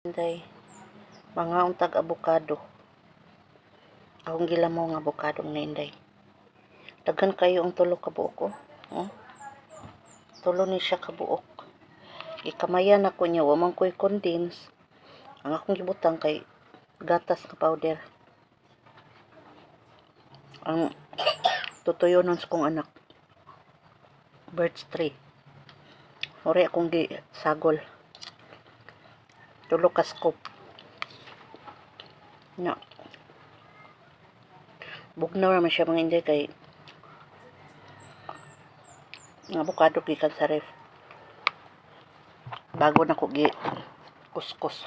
Inday, mga untag abokado. Akong gilamaw nga abokado, mga inday. Daghan kayo ang tulo ka buok oh. Oh. Tulo ni siya ka buok. Gikamayan nako niya, wa man ko'y condense. Ang akong gibutang kay gatas nga powder. Ang tutuyonon sa kong anak. Birch tree. Ori akong gi sagol. Tulo ka scoop. Na. Bugnaw naman siya, mga inday, kay ang abokado gikan sa ref. Bago na ko gi kuskus.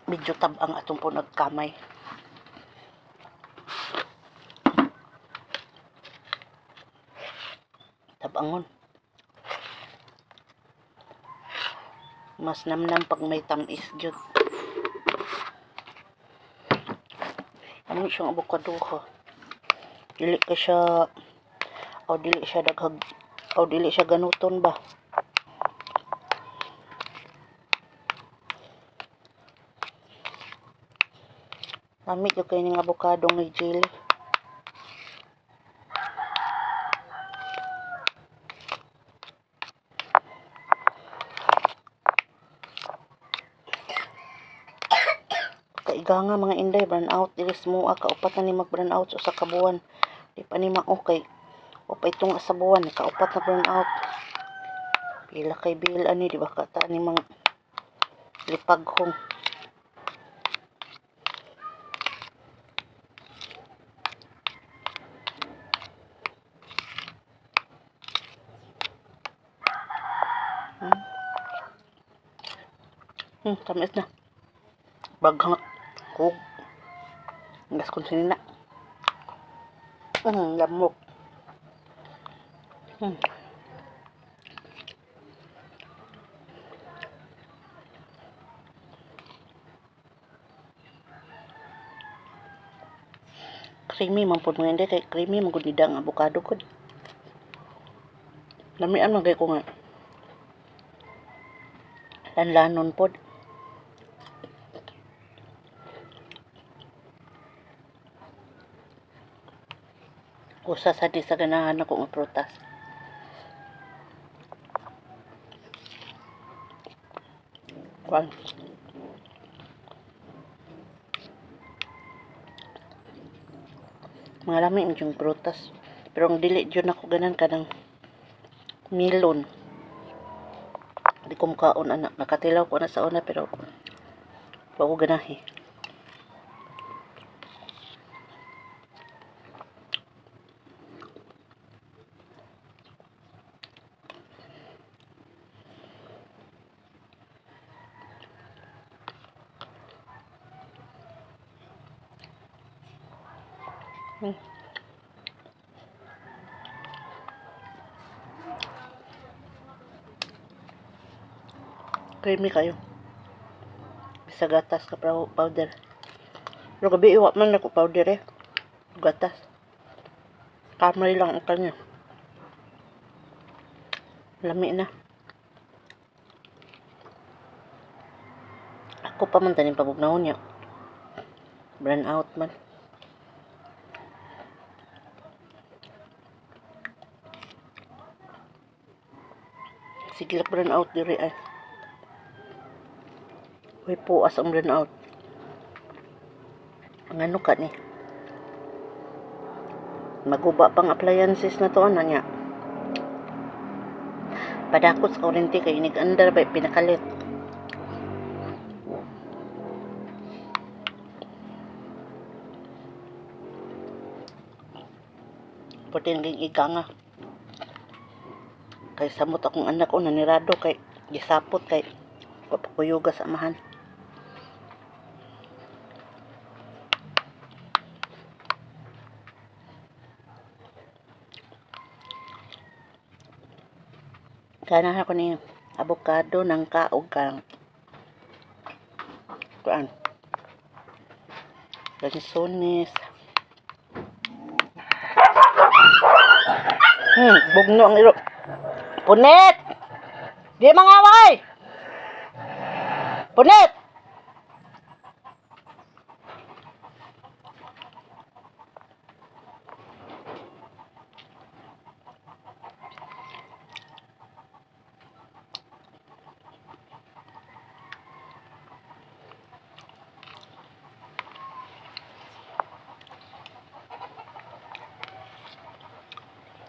Medyo tab-ang atong po nagkamay. Tabangon. Mas namnam pag may tamis gyud. Ano siyang abokado ko? Dili ka siya o dili siya daghag o dili siya ganuton ba? Lami gyud kay ning abokado nga jelly. Kaiganga, mga inday, brown out diri sa mua, kaupat na ni mag brown out sa usa ka buwan. Di pa ni mao kay upay tunga sa buwan, kaupat na brown out. Pila kay bill ani, di ba ka ta ni mga lipaghong. Tamis na. Baghang kug. Gas kung sinina. Lamok. Creamy man pud, mga inday, kay creamy man gud ni ang avocado gud. Lamian man kay ko nga. Lanlanon pod. Usa sa di sa ganahan ako nga prutas. Kuan. Mga lami man yung prutas. Pero ang dili jud ako ganan kanang melon. Di ko mukaon ana. Nakatilaw ko na sa una pero wa ko ganahi. Creamy kayo. Bisa gatas ka powder. Pero gabi iwa man ako powder eh. Gatas. Kamay lang ang kanya. Lami na. Ako pa man tanim pabugnawon niya. Brown out man. Sige lang brown out diri ay. Uy, puas ang brown out. Ang ano ka ni? Maguba pang appliances na to, ano niya. Padakot sa kuryente kay inig andar ba pinakalit. Puti naging ika nga. Kay samot akong anak ko nanirado kay gisapot kay papakuyuga sa amahan. Ganahan ko ni avocado ng kaog kang kuan. Lansones. Bugno ang iro. Punet! Di mangaway! Punet!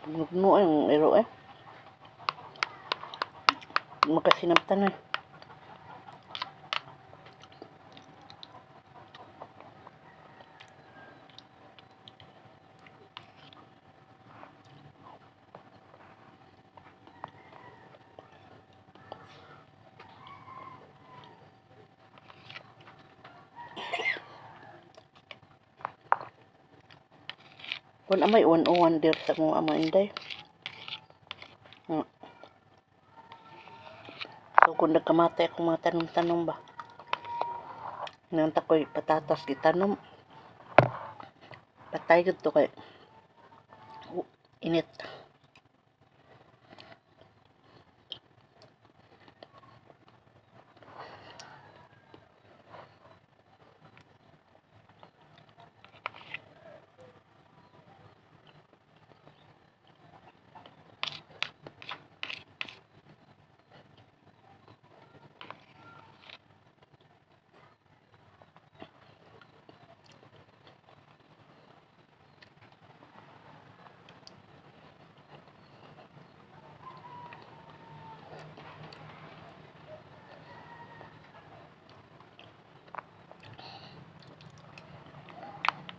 Nugno ang ero eh. Makasinabtan eh. Kun amay uwan-uwan dir sa mga ama inday. Nga. So kung nagkamatay akong mga tanom-tanom ba. Nanta ko'y patatas gitanom. Patay gud to kay init.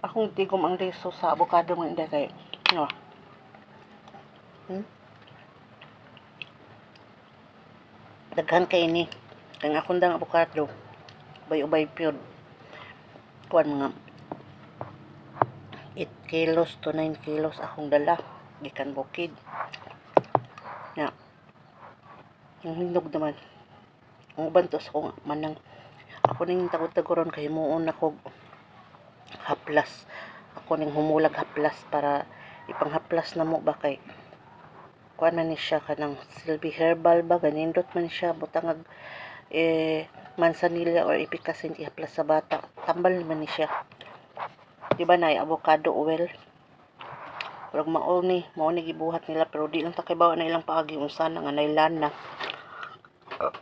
Akong tigom ang liso sa avocado mga inday kay no. Daghan kay ni. Kay ang akong dang avocado ubay-ubay pyod. Kuan mga 8 kilos to 9 kilos akong dala gikan bukid. Ya. Ang hinog naman. Ang uban to sa akong manang ako ning tagod-tagoron kay himuon ako haplas. Ako ning humulag haplas para ipanghaplas na mo ba kay kuan man ni siya kanang silbi herbal ba ganindot man siya butangag eh mansanilla or epicacin ihaplas sa bata, tambal man ni siya, di ba? Nay avocado oil, murag mao ni gibuhat nila, pero di lang ta kaybaw na ilang paagi unsa na nga nailana.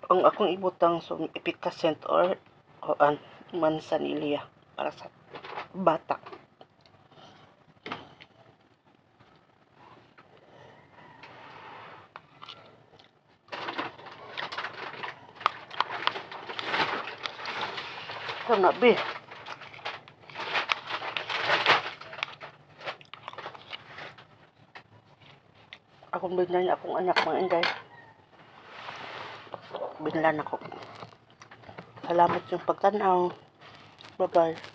Ang akong ibutang so epicacent or kuan mansanilla para sa bata. Kana be. Akong binlan akong anak mga inday. Binlan ako. Salamat yung pagtanaw. Bye-bye.